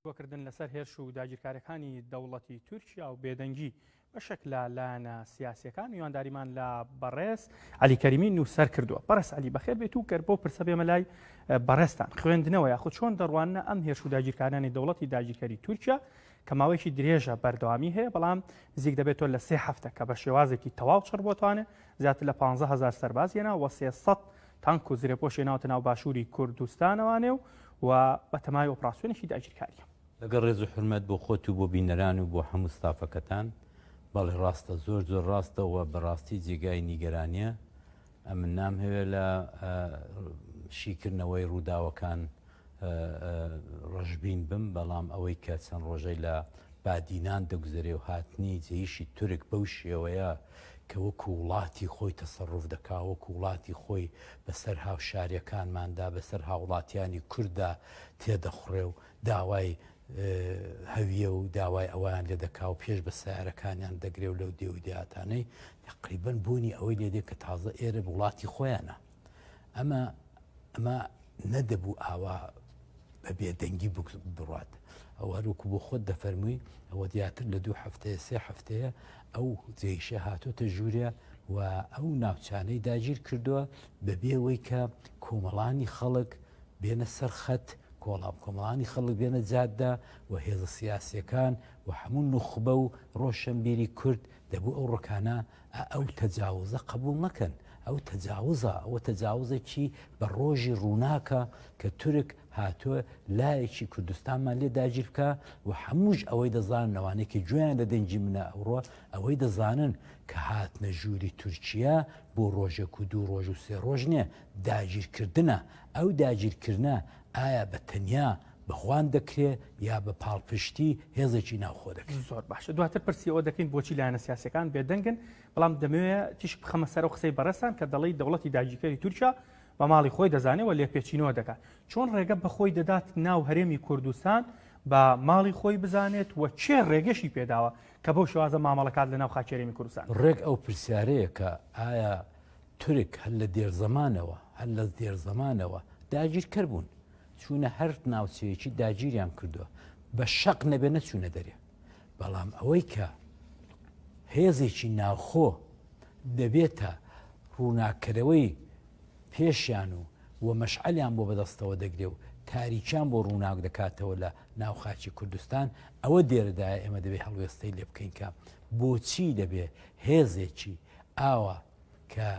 گفتوگۆکردن لەسەر هێرش و داگیرکاریەکانی دەوڵەتی تورکیا و بێدەنگی بەشێک لە لایەنە سیاسیەکان میوانداریمان لە بەڕێز عەلی کەریمی نووسەر کردووە. بەڕێز عەلی بەخێر بێت و گەر بۆ پرسە بێمە لای بەڕێزتان خوێندنەوە یاخود چۆن دەڕواننە ئەم هێرش و داگیرکارانی دەوڵەتی داگیرکەری تورکیا کە ماوەیەکی درێژە بەردەوامی هەیە بەڵام نزیک دەبێتەوە لە سێ هەفتە کە بە شێوازێکی تەواو چڕ بۆتوانێ زیاتر لە 15هزار سەرباز هێنا و 300 تانک و زرێپۆشی ناوتە ناو باشووری کوردستانەوانێ و و بە تەمای ئۆپراسیۆنێکی داگیرکاریە. لەگەڵ ڕێز و حورمەت بۆ خۆت و بۆ بینەران و بۆ هەموو ستافەکەتان، بەڵێ ڕاستە زۆر زۆر ڕاستە و بەڕاستی جێگای نیگەرانیە، ئەمن نامهەوێ لە شیکردنەوەی ڕووداوەکان ڕەشبین بم، بەڵام ئەوەی کە چەند ڕۆژەی لە بادینان دەگوزەرێ و هاتنی جەیشی تورک بەو شێوەیە کە وەکو وڵاتی خۆی تەسەروف دەکا، وەکو وڵاتی خۆی بەسەر هاوشاریەکانماندا، بەسەر هاوڵاتیانی کورددا تێدەخوڕێ و داوای هەویە و داوای ئەوەیان لێ دەکا و پێش بە سەیارەکانیان دەگرێ و لەو دێ و دێهاتانەی تەقریبەن بوونی ئەوەی لێ دێ کە تازە ئێرە وڵاتی خۆیانە. ئەمە ئەمە نەدەبوو ئاوا بە بێدەنگی بڕات. ئەو هەروەکو بۆ خۆت دەفەرمووی ئەوە زیاتر لە دوو هەفتەیە سێ هەفتەیە ئەو جێیشە هاتۆتە ژوورێ و ئەو ناوچانەی داگیر کردووە بەبێ ئەوەی کە کۆمەڵانی خەڵک بێنە سەر خەت، کۆڵام کۆمەڵانی خەڵک بێنە جادە و هێزە سیاسیەکان و هەموو نوخبە و ڕۆشەنبیری کورد دەبوو ئەو ڕکانە ئەو تەجاوزە قبوڵ نەکەن. ئەو تەجاوزە ئەوە تەجاوزێکی بە ڕۆژی ڕووناکە کە تورک هاتووە لایەکی کوردستانمان لێ داگیر بکا و هەمووش ئەوەی دەزانن ئەوانەی کە گوێیان لە دەنگی منە ئەوڕۆ ئەوەی دەزانن کە هاتنە ژووری تورکیا بۆ ڕۆژێک و دوو ڕۆژ و سێ ڕۆژ نییە داگیرکردنە ئەو داگیرکردنە ئایا بە تەنیا بە خوان دەکرێ یا بە پاڵپشتی هێزێکی ناوخۆ دەکرێت؟ زۆر باشە دواتر پرسی ئەوە دەکەین بۆچی لایەنە سیاسیەکان بێدەنگن، بەڵام دەمەوێ تیشک بخەمە سەر ئەو قسەی بەڕێزتان کە دەڵێی دەوڵەتی داگیرکەری تورکیا بە ماڵی خۆی دەزانێ و لێپێچینەوە دەکات چۆن ڕێگە بە خۆی دەدات ناو هەرێمی کوردستان بە ماڵی خۆی بزانێت و کێ ڕێگەشی پێداوە کە بەو شێوازە مامەڵەکات لە ناو خاکی هەرێمی کوردستان؟ ڕێک ئەو پرسیارەیە کە ئایا تورک هەر لە دێرزەمانەوە هەر لە دێرزەمانەوە داگیرکەر بوون چوونە هەر ناوچەیەکی داگیریان کردووە بە شەق نەبێ نەچوونە دەرێ بەڵام ئەوەی کە هێزێکی ناوخۆ دەبێتە ڕووناککەرەوەی پێشیان و و مەشعەلیان بۆ بەدەستەوە دەگرێ و تاریکیان بۆ ڕووناک دەکاتەوە لە ناو خاکی کوردستان ئەوە دێرەدایە ئێمە دەبێ هەڵوێستەی لێ بکەین کە بۆچی دەبێ هێزێکی ئاوا کە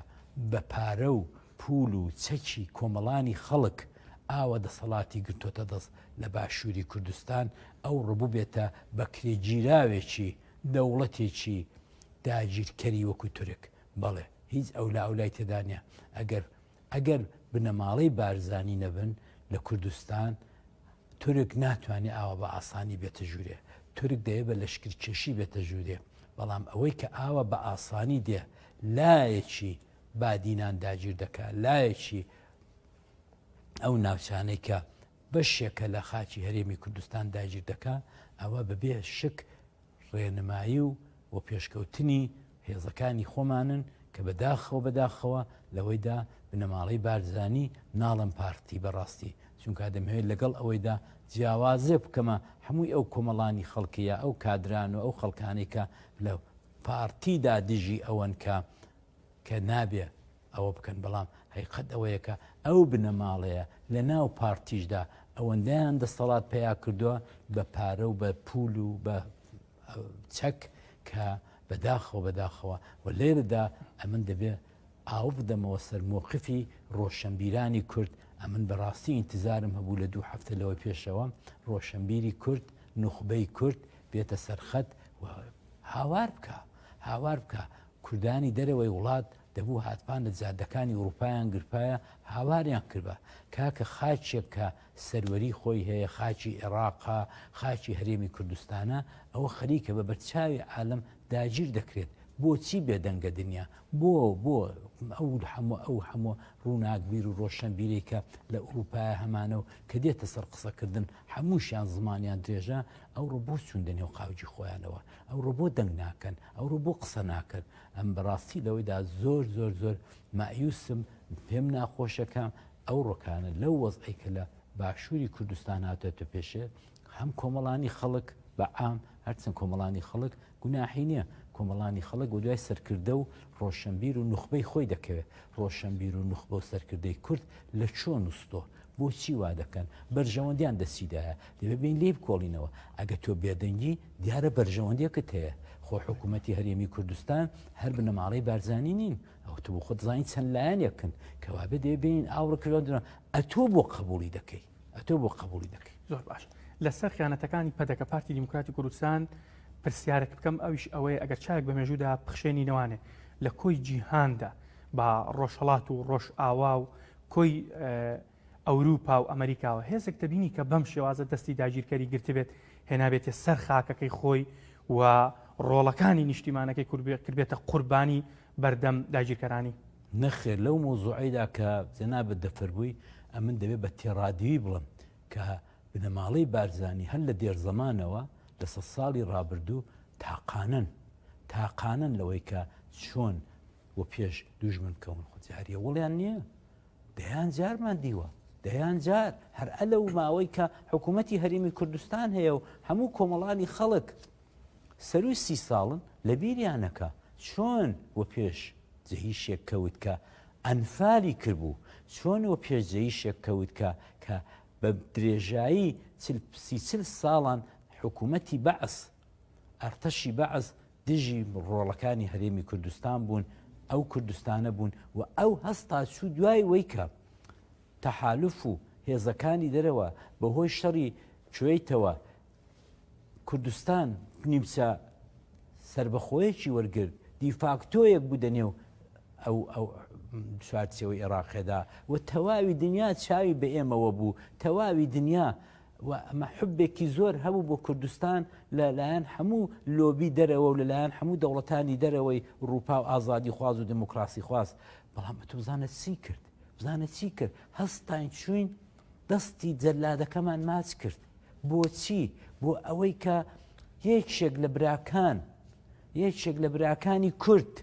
بە پارە و پوول و چەکی کۆمەڵانی خەڵک ئاوا دەسەڵاتی گرتۆتە دەست لە باشووری کوردستان ئەوڕۆ ببێتە بەکرێگیراوێکی دەوڵەتێکی داگیرکەری وەکو تورک. بەڵێ هیچ ئەولائەولای تێدا نیە. ئەگەر ئەگەر بنەماڵەی بارزانی نەبن لە کوردستان تورک ناتوانێ ئاوا بە ئاسانی بێتە ژوورێ. تورک دەیە بە لەشکرکێشی بێتە ژوورێ. بەڵام ئەوەی کە ئاوا بە ئاسانی دێ لایەکی بادینان داگیر دەکا، لایەکی ئەو ناوچانەی کە بەشێکە لە خاکی هەرێمی کوردستان داگیر دەکا، ئەوە بەبێ شک ڕێنمایی و و پێشکەوتنی هێزەکانی خۆمانن کە بەداخەوە بەداخەوە لەوەیدا بنەماڵەی بارزانی ناڵێم پارتی بەڕاستی چونکا دەمهەوێت لەگەڵ ئەوەیدا جیاوازێ بکەمە هەمووی ئەو کۆمەڵانی خەڵکی یا ئەو کادران و ئەو خەڵکانەی کە لە پارتیدا دژی ئەوەن کە کە نابێ ئەوە بکەن، بەڵام هەیقەت ئەوەیە کە ئەو بنەماڵەیە لە ناو پارتیشدا ئەوەندەیان دەستەڵات پەیا کردووە بە پارە و بە پول و بە چەک کە بەداخەوە بەداخەوە و لێرەدا ئەمن دەبێ ئاو بدەمەوە سەر مۆقفی ڕۆشنبیرانی کورد ئەمن بەڕاستی ئینتزارم هەبوو لە دوو هەفتە لەوە پێشەوە ڕۆشنبیری کورد نوخبەی کورد بێتە سەرخەت و هاوار بکە هاوار بکە کوردانی دەرەوەی وڵات دەبوو هاتبان لە جادەکانی ئوڕوپایان گرپایە هاواریان کردبا کاکە خاکێک کە سەروەری خۆی هەیە خاکی ئێڕاقە خاکی هەرێمی کوردستانە ئەوە خەریکە بە بەرچاوی عالەم داگیر دەکرێت بۆچی بێدەنگە دنیا بۆ بۆ ئەو هەموو ئەو هەموو ڕووناکبیر و ڕۆشنبیرەی کە لە ئوڕوپایە هەمانە و کە دێتە سەر قسەکردن هەمووشیان زمانیان درێژە ئەوڕۆ بۆ چوون دە نێو قاوجی خۆیانەوە ئەوڕۆ بۆ دەنگ ناکەن ئەوڕۆ بۆ قسە ناکەن ئەم بەڕاستی لەوەیدا زۆر زۆر زۆر مایوسم پێم ناخۆشە کە ئەو ڕۆکانە لەو وەزعەی کە لە. باشووری کوردستان هاتۆتە پێشێ، هەم کۆمەڵانی خەڵک بە عام، هەرچەند کۆمەڵانی خەڵک گوناحی نییە، کۆمەڵانی خەڵک وەدوای سەرکردە و ڕۆشەنبیر و نوخبەی خۆی دەکەوێت، ڕۆشەنبیر و نوخبە و سەرکردەی کورد لە چۆ نوستۆ؟ بۆچی وا دەکەن؟ بەرژەوەندیان دە چیدایە؟ دەبێ بێین لێی بکۆڵینەوە. ئەگەر تۆ بێدەنگی، دیارە بەرژەوەندیەکت هەیە. خۆ حکوومەتی هەرێمی کوردستان هەر بنەماڵەی بارزانی نین. ئەوە تۆ بۆ خۆت دەزانی چەند لایەنێکن. کەوابێ دەبێ بێین ئاوڕ کردەوە. ئەتۆ بۆ قەبووڵی دەکەی؟ ئەتۆ بۆ قەبووڵی دەکەی؟ زۆر باش. لەسەر خیانەتەکانی پەدەکە پارتی دیموکراتی کوردستان پرسیارێک بکەم ئەویش ئەوەیە ئەگەر چاوێک بە مێژوودا پخشێنینەوانێ لە کۆی جیهاندا بە ڕۆژهەڵات و ڕۆژئاوا و کۆی ئەوروپا و ئەمریکاوە هێزێک دەبینی کە بەم شێوازە دەستی داگیرکەری گرتبێت هێنابێتێ سەر خاکەکەی خۆی و ڕۆڵەکانی نیشتیمانەکەی کردبێتە قوربانی بەردەم داگیرکەرانی. نەخێر لەو مەوزوعەیدا کە جەنابت دەفەرمووی ئەمن دەبێ بە تێڕادیوی بڵێم کە بنەماڵەی بارزانی هەر لە دێرزەمانەوە لە سەدساڵی ڕابردوو تاقانەن تاقانەن لەوەی کە چۆن و پێش دوژمن بکەون خۆ جاریە وڵیان نییە دەیان جارمان دیوە دەیان جار هەر ئەلە و ماوەی کە حکوومەتی هەرێمی کوردستان هەیە و هەموو کۆمەڵانی خەڵک سەروی سی ساڵن لە بیریانەکە چۆن و پێش جەهیشێک کەوت کە ئەنفالی کردبوو چۆن و پێش جەیشێک کەوت کە کە بە درێژایی سی چل ساڵان حکوومەتی بەعس ئەرتەشی بەعس دژی ڕۆڵەکانی هەرێمی کوردستان بوون، ئەو کوردستانە بوون و ئەو هەستا چوو دوای وەی کە تەحالوف و هێزەکانی دەرەوە بەهۆی شەڕی کوێیتەوە کوردستان نیمچە سربەخۆیەکی وەرگرت دیفاکتۆیەک بوو دەنێو ئەو ئەو چوارچێوەی عێراقێدا و تەواوی دنیا چاوی بە ئێمەوە بوو تەواوی دنیا و ئەمە حوبێکی زۆر هەبوو بۆ کوردستان لە لایەن هەموو لۆبی دەرەوە و لە لایەن هەموو دەوڵەتانی دەرەوەی ئوڕووپا و ئازادیخواز و دێموکڕاسیخواز. بەڵام ئەتۆ بزانە چی کرد؟ بزانە چی کرد؟ هەستاین چووین دەستی جەلادەکەمان ماچ کرد. بۆچی؟ بۆ ئەوەی کە یەکێک لە براکان یەکێک لە براکانی کورد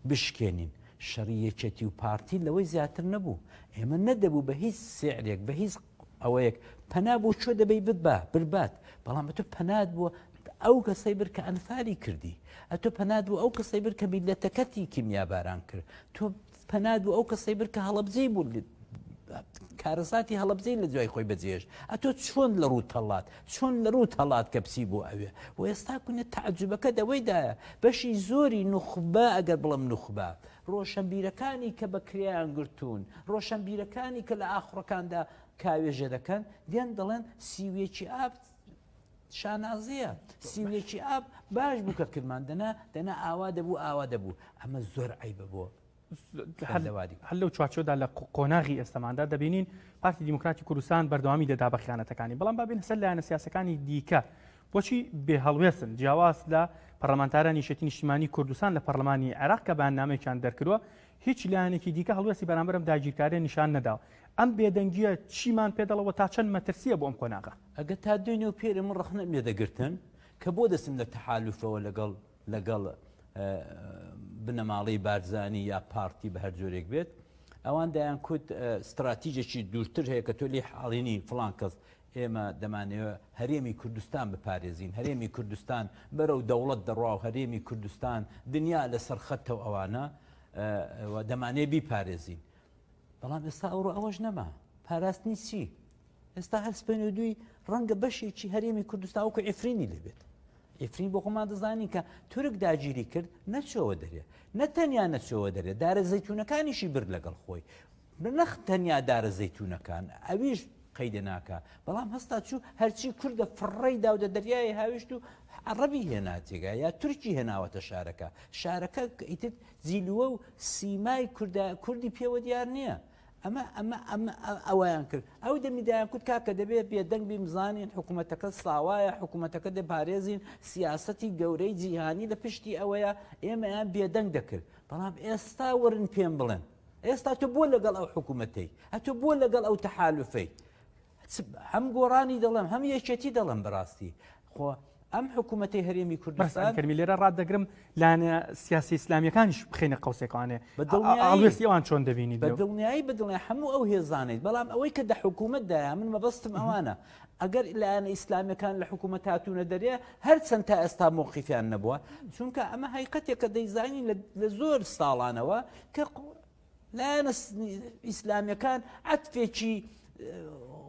بشکێنین. شەڕی یەکێتی و پارتی لەوەی زیاتر نەبوو. ئێمە نەدەبوو بە هیچ سعرێک، بە هیچ ئەوەیەک پەنا بۆ کوێ دەبەی ببا، بربات. بەڵام ئەتۆ پەنات بۆ ئەو کەسەی برد کە ئەنفالی کردی. ئەتۆ پەنات بۆ ئەو کەسەی برد کە میللەتەکەتی کیمیاباران کرد. تۆ پەنات بۆ ئەو کەسەی برد کە هەڵەبجەی بوو کارەساتی هەڵەبجەی لە دوای خۆی بەجێهێشت. ئەتۆ چۆن لە ڕووت هەڵات؟ چۆن لە ڕووت هەڵات کە بچی بۆ ئەوێ؟ و ئێستا کونە تەعجوبەکە دەوەیدایە بەشی زۆری نوخبە ئەگەر بڵێم نوخبە ڕۆشەنبیرەکانی کە بە کرێیان گرتوون ڕۆشەنبیرەکانی کە لە ئاخوڕەکاندا کاوێژە دەکەن دێن دەڵێن سیویەکی ئاب شانازیە سیویەکی ئاب باش بوو کە کرمان دەنا دەنا ئاوا دەبوو ئاوا دەبوو ئەمە زۆر عیبە بۆ هەر لەو چوارچێوەدا لە قۆناغی ئێستەماندا دەبینین پارتی دیموکراتی کوردستان بەردەوامی دەدا بە خیانەتەکانی بەڵام با بێینە سەر لایەنە سیاسەکانی دیکە بۆچی بێ هەڵوێستن جیاواز لە پەرلەمانتارانی یەکێتی نیشتیمانی کوردستان لە پەرلەمانی عێراق کە بەیاننامەیەکیان دەرکردووە هیچ لایەنێکی دیکە هەڵوێستی بەرامبەر ئەم داگیرکاریە نیشان نەداوە ئەم بێدەنگیە چیمان پێ دەڵێ و تا چەند مەترسیە بۆ ئەم قۆناغە؟ ئەگەر تا دوێنێ و پێرێ من ڕەخنەم لێ دەگرتن کە بۆ دەچم لە تەحالوفەوە لەگەڵ لەگەڵ بنەماڵەی بارزانی یا پارتی بە هەر جۆرێک بێت ئەوان دەیان کوت ستراتیجێکی دوورتر هەیە کە تۆ لێ حاڵینی فڵان کەس ئێمە دەمانەوێت هەرێمی کوردستان بپارێزین هەرێمی کوردستان بەرەو دەوڵەت دەڕوا و هەرێمی کوردستان دنیا لەسەر خەتە و ئەوانە دەمانێ بیپارێزین بەڵام ئێستا ئەوڕۆ ئەوەش نەما پاراستنی چی ئێستا هەر سپێن و دووی ڕەنگە بەشێکی هەرێمی کوردستان وەکو عفرینی لێبێت عفرین بۆ خۆمان دەزانین کە تورک داگیری کرد نەچەوە دەرێ نە تەنیا نەچەوە دەرێ دارە زەیتونەکانیشی برد لەگەڵ خۆی نەخ تەنیا دارە زەیتونەکان ئەویش قەیدە ناکا بەڵام هەستا چوو هەرچی کوردە فڕێی داودە دەریای هاویشت و عەڕەبی هێنا تێگا یا تورکی هێناوەتە شارەکە شارەکە ئیتر جیلوە و سیمای کوردە کوردی پێوە دیار نییە ئەمە ئەمە ئەمە ئەویان کرد ئەو دەمی دایان کوت کاکە دەبێت بێدەنگ بیم زانین حکوومەتەکە ساوایە حکوومەتەکە دەپارێزین سیاسەتی گەورەی جیهانی لە پشتی ئەوەیە ئێمەیان بێدەنگ دەکرد بەڵام ئێستا وەرن پێم بڵێن ئێستا تۆ بۆ لەگەڵ ئەو حکوومەتەی ئەتۆ بۆ لەگەڵ ئەو تەحالفەی هەم گۆڕانی دەڵێم هەم یەکێتی دەڵێم بەڕاستی خۆ. ئەم حکوومەتی هەرێمی کوردستان کەرمی لێرە ڕادەگرم لایەنە سیاسی ئیسلامیەکانیش بخینە قوسێکانێ هەڵوێستی ئەوان چۆن دەبینی بە دڵنیایی بە دڵنیایی هەموو ئەو هێزانیت بەڵام ئەوەی کە دە حکوومەتدایە من مەبەستم ئەوانە ئەگەر لایەنە ئیسلامیەکان لە حکوومەت هاتوونە دەرێ هەرچەند تا ئێستا مۆقیفیان نەبووە چونکە ئەمە هەیقەتێکە دەیزانین لە زۆر ساڵانەوە کە لایەنە ئیسلامیەکان عەتفێکی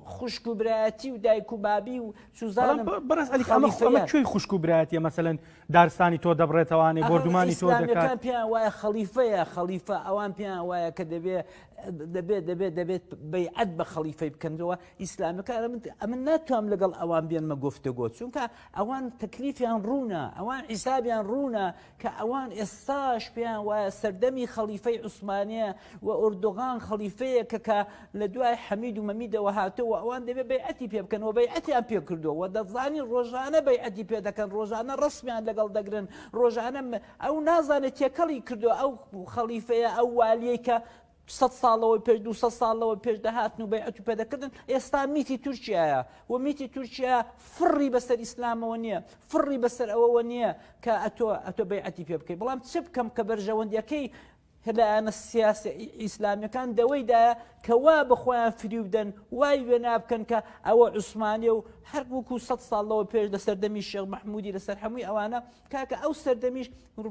خوشک و برایەتی و دایک و بابی و سوزانم بەڕێز عەلی ئەمە خەڵک کوێی خوشک و برایەتیە مەسەلەن دارستانی تۆ دەبڕێتەوانێ بۆردومانی تۆ دەکات پێیان وایە خەڵیفەیە خەڵیفە ئەوان پێیان وایە کە دەبێ دەبێت دەبێت دەبێت بەیعەت بە خەڵیفەی بکەنەوە ئیسلامەکان ئەمن ناتوانم لەگەڵ ئەوان بێنمە گفتوگۆ چونکە ئەوان تەکلیفیان ڕوونە ئەوان حیسابیان ڕوونە کە ئەوان ئێستاش پێیان وایە سەردەمی خەڵیفەی عوسمانیە و ئۆردوغان خەڵیفەیەکە کە لە دوای حەمید و مەمیدەوە هاتووە ئەوان دەبێت بەیعەتی پێ بکەن و بەیعەتیان پێ کردووە و دەزانین ڕۆژانە بەیعەتی پێ دەکەن ڕۆژانە ڕەسمیان لەگەڵ دەگرن ڕۆژانە ئەو نازانێت تێکەڵی کردووە ئەو خەڵیفەیە ئەو والیەی کە سەد ساڵەوەی پێش 200 ساڵەوە پێش دەهاتن و بەیعەت و پێدەکردن ئێستا میتی تورکیایە و میتی تورکیا فڕی بەسەر ئیسلامەوە نییە فڕی بەسەر ئەوەوە نییە کە ئەتۆ ئەتۆ بەیعەتی پێ بکەی بەڵام چ بکەم کە بەرژەوەندیەکەی لایەنە سیاسی ئیسلامیەکان دەوەیدایە کە وا بە خۆیان فریو بدەن وای وێنا بکەن کە ئەوە عوسمانیە و هەر وەکو سەد ساڵەوە پێش لە سەردەمی شێخ مەحمودی لەسەر هەمووی ئەوانە کاکە ئەو سەردەمیش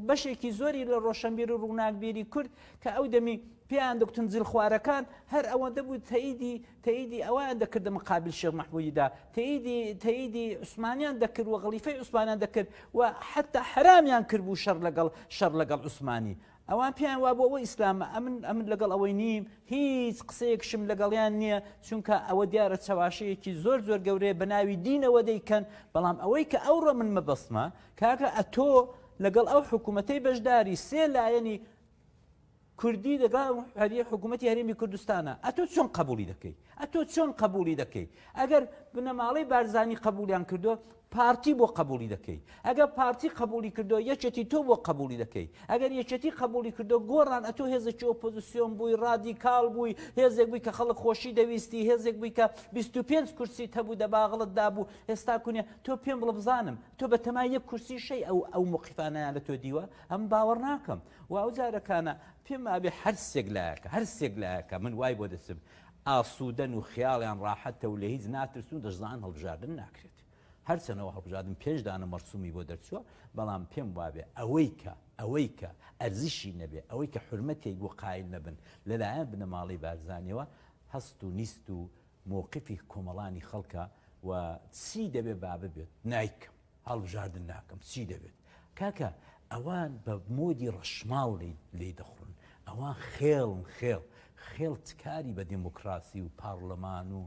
بەشێکی زۆری لە ڕۆشنبیر و ڕووناکبیری کورد کە ئەو دەمی پێیان دەگوتن زلخوارەکان هەر ئەوەندە بوو تەئیدی تەئیدی ئەویان دەکردە مقابل شێخ مەحمودیدا تەئیدی تەئیدی عوسمانیان دەکرد و غەڵیفەی عوسمانیان دەکرد و حتا حەرامیان کرد بوو شەڕ لەگەڵ شەڕ لەگەڵ عوسمانی ئەوان پێیان وابوو ئەوە ئیسلامە ئەمن ئەمن لەگەڵ ئەوەی نیم هیچ قسەیەکشم لەگەڵیان نییە چونکە ئەوە دیارە چەواشەیەکی زۆر زۆر گەورەیە بە ناوی دینەوە دەیکەن بەڵام ئەوەی کە ئەوڕۆ من مەبەستمە کاکە ئەتۆ لەگەڵ ئەو حکوومەتەی بەشداری سێ لایەنی کوردی لەگەڵ هەریە حکوومەتی هەرێمی کوردستانە ئەتۆ چۆن قبولی دەکەی ئەتۆ چۆن قبولی دەکەی ئەگەر بنەماڵەی بارزانی قبولیان کردو پارتی بۆ قبولی دەکەی ئەگەر پارتی قبولی کردو یەکێتی تۆ بۆ قبولی دەکەی ئەگەر یەکێتی قبولی کردو گۆڕان ئەتۆ هێزێکی ئۆپۆزیسیۆن بووی ڕادیکاڵ بووی هێزێک بووی کە خەڵک خۆشی دەویستی هێزێک بووی کە 25 کورسی هەبوو دەباغڵت دابوو ئێستا کونێ تۆ پێم بڵە بزانم تۆ بەتەمای یەک کورسی شەی ئەو ئەو موقیفانەیان لە تۆ دیوە ئەم باوەڕ ناکەم و ئەو جارەکانە پێم وابێ هەر سێک لایەکە هەر سێک لایەکە من وای بۆ دەچم ئاسوودەن و خیاڵیان ڕاحەتە و لە هیچ ناترسن و دەشزانن هەڵبژاردن ناکرێت هەرچەنەوە هەڵبژاردن پێش دانە مەرسومی بۆ دەرچووە بەڵام پێم وابێ ئەوەی کە ئەوەی کە ئەرزشی نەبێ ئەوەی کە حورمەتێک بۆ قایل نەبن لەلایەن بنەماڵەی بارزانیەوە هەست و نیست و مۆقفی کۆمەڵانی خەڵکە و چی دەبێ با ببێت نایکەم هەڵبژاردن ناکەم چی دەبێت کاکە ئەوان بە مۆدی ڕەشماڵ لێی دەخۆن ئەوان خێڵن خێڵ خێڵ تکاری بە دیموکراسی و پارلەمان و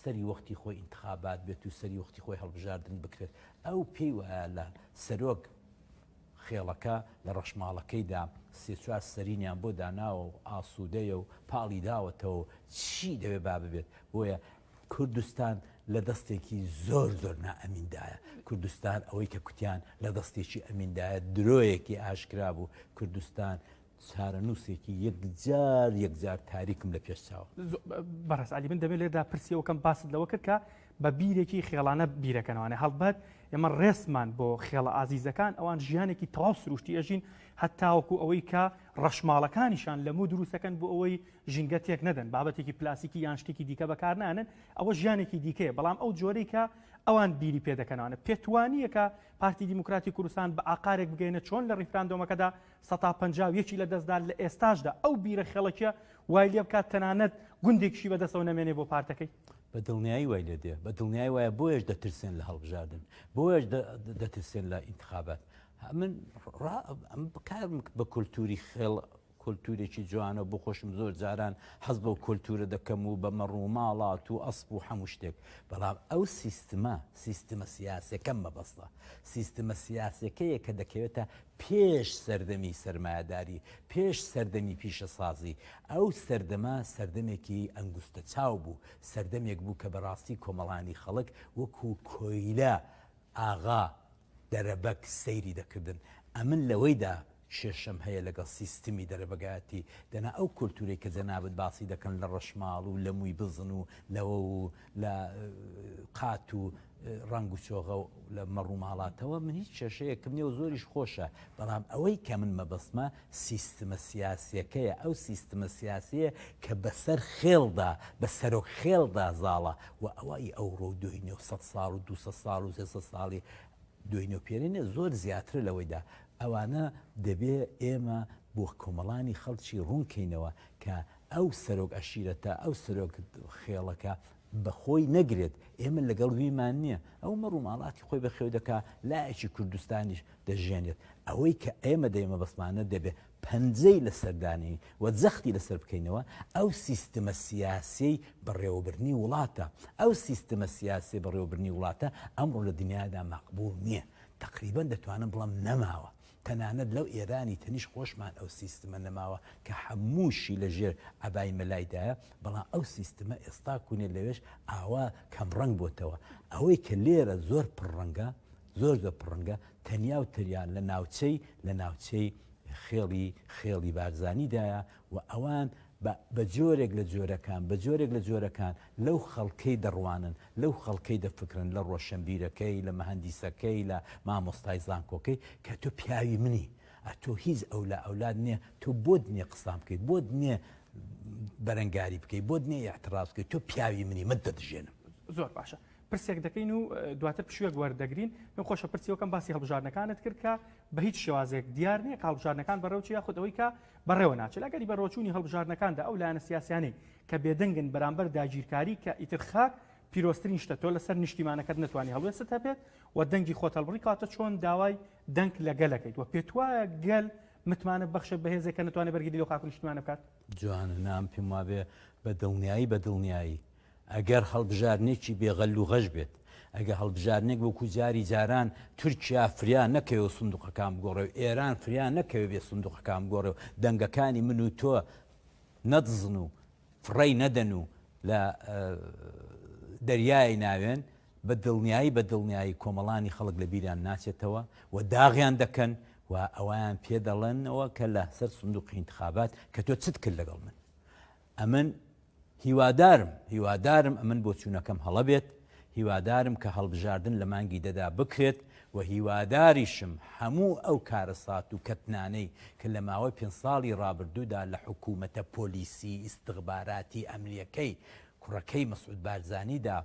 سەری وەختی خۆی ئینتخابات بێت و سەری وەختی خۆی هەڵبژاردن بکرێت ئەو پێی وایە لە سەرۆک خێڵەکە لە ڕەشماڵەکەیدا سێ چوار سەرینیان بۆ داناوە و ئاسوودەیە و پاڵی داوەتەوە و چی دەوێ با ببێت بۆیە کوردستان لە دەستێکی زۆر زۆر نائەمیندایە کوردستان ئەوەی کە کوتیان لە دەستێکی ئەمیندایە درۆیەکی ئاشکرا بوو کوردستان چارەنووسێکی یەکجار یەکجار تاریکم لە پێش چاوە. بەڕێز عەلی من دەمێ لێردا پرسی ئەوکەم باست لەوە کرد کە بە بیرێکی خێڵانە بیرەکەنەوانێ هەڵبەت ئێمە ڕێزمان بۆ خێڵە ئازیزەکان ئەوان ژیانێکی تەواو سروشتی ئەژین هەتاوەکو ئەوەی کە ڕەشماڵەکانیشان لە موو دروستەکەن بۆ ئەوەی ژینگە تێک نەدەن بابەتێکی پلاسیکی یان شتێکی دیکە بەکارنانن ئەوە ژیانێکی دیکەیە بەڵام ئەو جۆرەی کە ئەوان بیری پێدەکەنەوانە پێتوانیە کە پارتی دیموکراتی کوردستان بە ئاقارێک بگەینە چۆن لە ڕیفراندۆمەکەدا سەتا 51 لە دەستدا لە ئێستاشدا ئەو بیرە خێڵەکیە وای لێ بکات تەنانەت گوندێکیشی بەدەستەوە نەمێنێ بۆ پارتەکەی؟ بە دڵنیایی وای لێ دێ بە دڵنیایی وایە بۆیەش دەترسێن لە هەڵبژاردن بۆیەش دەترسێن لە ئینتخابات من کارم بە کولتوری خێڵ کولتورێکی جوانە بۆ خۆشم زۆر جاران حەز بەو کولتورە دەکەم و بە مەڕ و ماڵات و ئەسپ و هەموو شتێک بەڵام ئەو سیستمە سیستمە سیاسەکەم مەبەستە سیستمە سیاسەکەیە کە دەکەوێتە پێش سەردەمی سەرمایەداری، پێش سەردەمی پیشەسازی، ئەو سەردەمە سەردەمێکی ئەنگوستەچاو بوو، سەردەمێک بوو کە بەڕاستی کۆمەڵانی خەڵک وەکوو کۆیلە، ئاغا، دەرەبەگ سەیری دەکردن. ئەمن لەوەیدا کێشەم هەیە لەگەڵ سیستمی دەرەبەگایەتی، دەنا ئەو کولتوورەی کە جەنابت باسی دەکەن لە ڕەشماڵ و لە مووی بزن و لەوە و لە قات و. ڕەنگ و چۆغە و لە مەڕ و ماڵاتەوە من هیچ کێشەیەکم نیە و زۆریش خۆشە، بەڵام ئەوەی کە من مەبەستمە سیستمە سیاسیەکەیە، ئەو سیستمە سیاسیە کە بەسەر خێڵدا، بە سەرۆک خێڵدا زاڵە و ئەوە ئی ئەوڕۆ و دۆینێ و سەد ساڵ و دووسەد ساڵ و سێسەد ساڵی دۆینێ و پێرێنێ زۆر زیاترە لەوەیدا. ئەوانە دەبێ ئێمە بۆ کۆمەڵانی خەڵکی ڕوون کەینەوە کە ئەو سەرۆک عەشیرەتە، ئەو سەرۆک خێڵەکە بە خۆی نەگرێت، ئێمە لەگەڵ ویمان نییە، ئەو مەڕ و ماڵاتی خۆی بەخێو دەکا، لایەکی کوردستانیش دەژیێنێت. ئەوەی کە ئێمە دەی مەبەستمانە دەبێ پەنجەی لەسەر دانێین و جەختی لەسەر بکەینەوە، ئەو سیستمە سیاسیەی بەڕێوەبردنی وڵاتە. ئەو سیستمە سیاسیەی بەڕێوەبردنی وڵاتە ئەمڕۆ لە دنیادا مەقبووڵ نییە. تەقریبەن دەتوانم بڵێم نەماوە. تەنانەت لەو ئێرانی تەنیشت خۆشمان ئەو سیستمە نەماوە کە هەمووشی لە ژێر عەبای مەلایدایە، بەڵام ئەو سیستمە ئێستا کوونێ لەوێش ئاوا کەم ڕەنگ بۆتەوە. ئەوەی کە لێرە زۆر پڕ ڕەنگە، زۆر زۆر پڕ ڕەنگە، تەنیا و تەنیا لە ناوچەی لە ناوچەی خێڵی خێڵی بارزانیدایە و ئەوان بە بە جۆرێک لە جۆرەکان بە جۆرێک لە جۆرەکان لەو خەڵکەی دەڕوانن، لەو خەڵکەی دەفکرن، لە ڕۆشنبیرەکەی، لە مهەندیسەکەی، لە مامۆستای زانکۆکەی، کە تۆ پیاوی منی، ئەتۆ هیچ ئەولا ئەولات نییە، تۆ بۆت نییە قسان بکەی، بۆت نییە بەرەنگاری بکەی، بۆت نییە ئیعتڕاز بکەی، تۆ پیاوی منی، من دەتژێنم. زۆر باشە. پرسێک دەکەین و دواتر پشوویەک وەردەگرین. پێم خۆشە پرسی وەکەم باسی هەڵبژاردنەکانت کرد کە بە هیچ شێوازێک دیار نییە کە هەڵبژاردنەکان بەڕێوەچێ یاخود ئەوەی کە بەڕێوە ناچێت. لە ئەگەری بەڕێوەچوونی هەڵبژاردنەکاندا ئەو لایەنە سیاسیانەی کە بێدەنگن بەرامبەر داگیرکاری کە ئیتر خاک پیرۆزترین شتە تۆ لەسەر نیشتیمانەکەت نەتوانی هەڵوێستت هەبێت و دەنگی خۆت هەڵبڕی کەواتە چۆن داوای دەنگ لە گەلەکەیت و پێتوایە گەل متمانە بەخشێت بە هێزێک کە نەتوانێت بەرگری لەو خاک و نیشتیمانە بکات؟ جوانە نام پێم وابێ بە دڵنیایی بە دڵنیایی ئەگەر هەڵبژاردنێکی بێ غەل و غەش بێت، ئەگەر هەڵبژاردنێک وەکو جاری جاران تورکیا فریا نەکەوێ و سندوقەکان بگۆڕێ و ئێران فریا نەکەوێ بێ سندوقەکان بگۆڕێ و دەنگەکانی من و تۆ نەدزن و فڕێی نەدەن و لە دەریای ناوێن، بە دڵنیایی بە دڵنیایی کۆمەڵانی خەڵک لە بیریان ناچێتەوە و داغیان دەکەن و ئەوەیان پێ دەڵێنەوە کە لە سەر سندوقی ئینتخابات کە تۆ چت کرد لەگەڵ من. ئەمن هیوادارم هیوادارم ئەمن بۆچوونەکەم هەڵە بێت، هیوادارم کە هەڵبژاردن لە مانگی دەدا بکرێت و هیواداریشم هەموو ئەو کارەسات و کەتنانەی کە لە ماوەی پێنج ساڵی ڕابردوودا لە حکوومەتە پۆلیسی ئیستخباراتی ئەمنیەکەی کوڕەکەی مەسعود بارزانیدا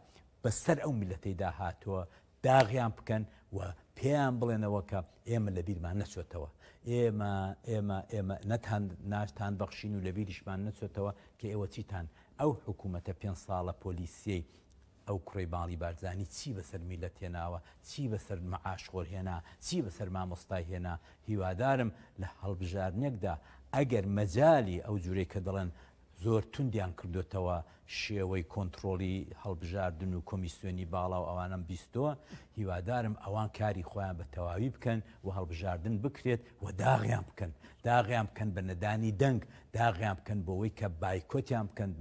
بەسەر ئەو میللەتەیدا هاتووە داغیان بکەن و پێیان بڵێنەوە کە ئێمە لە بیرمان نەچۆتەوە ئێمە ئێمە ئێمە نەتان ناشتان بەخشین و لە بیریشمان نەچۆتەوە کە ئێوە چیتان ئەو حکوومەتە پێ ساڵە پۆلیسیەی ئەو کوڕی ماڵی بارزانی چی بەسەر میلەت هێناوە چی بەسەر مەعاشخۆر هێنا چی بەسەر مامۆستای هێنا هیوادارم لە هەڵبژاردنێکدا ئەگەر مەجالی ئەو جورەی کە دەڵێن زۆر توندیان کردۆتەوە شێوەی کۆنتڕۆڵی هەڵبژاردن و کۆمیسیۆنی باڵا و ئەوانەم بیستووە، هیوادارم ئەوان کاری خۆیان بە تەواوی بکەن و هەڵبژاردن بکرێت و داغیان بکەن، داغیان بکەن بە نەدانی دەنگ، داغیان بکەن بەوەی کە بایکۆتیان بکەن،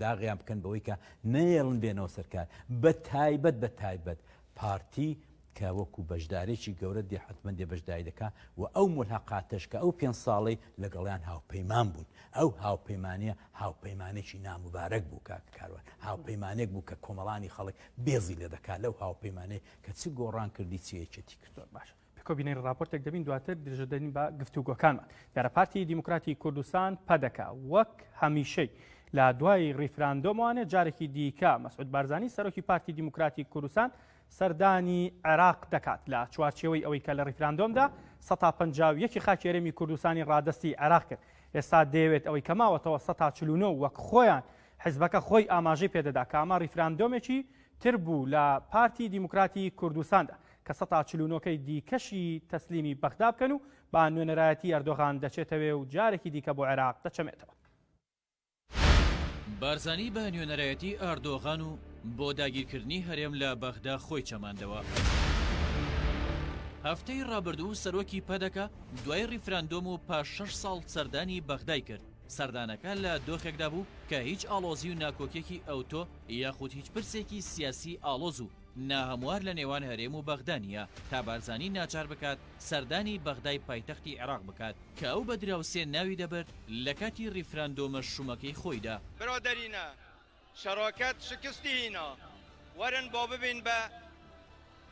داغیان بکەن بەوەی کە نەیەڵن بێنەوە سەر کار، بە تایبەت بە تایبەت پارتی کە وەکو بەشدارێکی گەورە دێ حەتمەن دێ بەشداری دەکا و ئەو مولحەقاتەش کە ئەو پێنج ساڵەی لەگەڵیان هاوپەیمان بوون ئەو هاوپەیمانیە هاوپەیمانێکی ناموبارەک بوو کاک کاروان هاوپەیمانێک بوو کە کۆمەڵانی خەڵک بێزی لێ دەکا لەو هاوپەیمانەی کە چ گۆڕان کردی چ یەکێتی کرد. زۆر باشە پێکەوە بینەری ڕاپۆرتێک دەبین دواتر درێژە دەدەین بە گفتوگۆکانمان. دیارە پارتی دیموکراتی کوردستان پەدەکە وەک هەمیشەی لە دوای ڕیفراندۆمەوانێ جارێکی دیکە مەسعود بارزانی سەرۆکی پارتی دیموکراتی کوردستان سەردانی عێراق دەکات لە چوارچێوەی ئەوەی کە لە ڕیفراندۆمدا 51% خاکی هەرێمی کوردستانی ڕادەستی عێراق کرد ئێستا دەیەوێت ئەوەی کە ماوەتەوە 49% وەک خۆیان حزبەکە خۆی ئاماژەی پێدەدا کە ئەمە ڕیفراندۆمێکی تر بوو لە پارتی دیموکراتی کوردستاندا کە 49% دیکەشی تەسلیمی بەغدا بکەن و بە نوێنەرایەتی ئەردۆغان دەچێتەوێ و جارێکی دیکە بۆ عێراق دەچەمێتەوە. بارزانی بە نوێنەرایەتی ئاردۆغان و بۆ داگیرکردنی هەرێم لە بەغدا خۆی چەماندەوە. هەفتەی ڕابردوو سەرۆکی پەدەکە دوای ڕیفراندۆم و پاش شەش ساڵ سەردانی بەغدای کرد، سەردانەکە لە دۆخێکدا بوو کە هیچ ئاڵۆزی و ناکۆکیەکی ئەوتۆ یاخود هیچ پرسێکی سیاسی ئاڵۆز و ناهەموار لە نێوان هەرێم و بەغدا نییە تا بارزانی ناچار بکات سەردانی بەغدای پایتەختی عێراق بکات. کە ئەو بە دراوسێ ناوی دەبرد لە کاتی ڕیفراندۆمە شومەکەی خۆیدا. برادەرینە، شەراکەت شکستی هینا. وەرن با ببین بە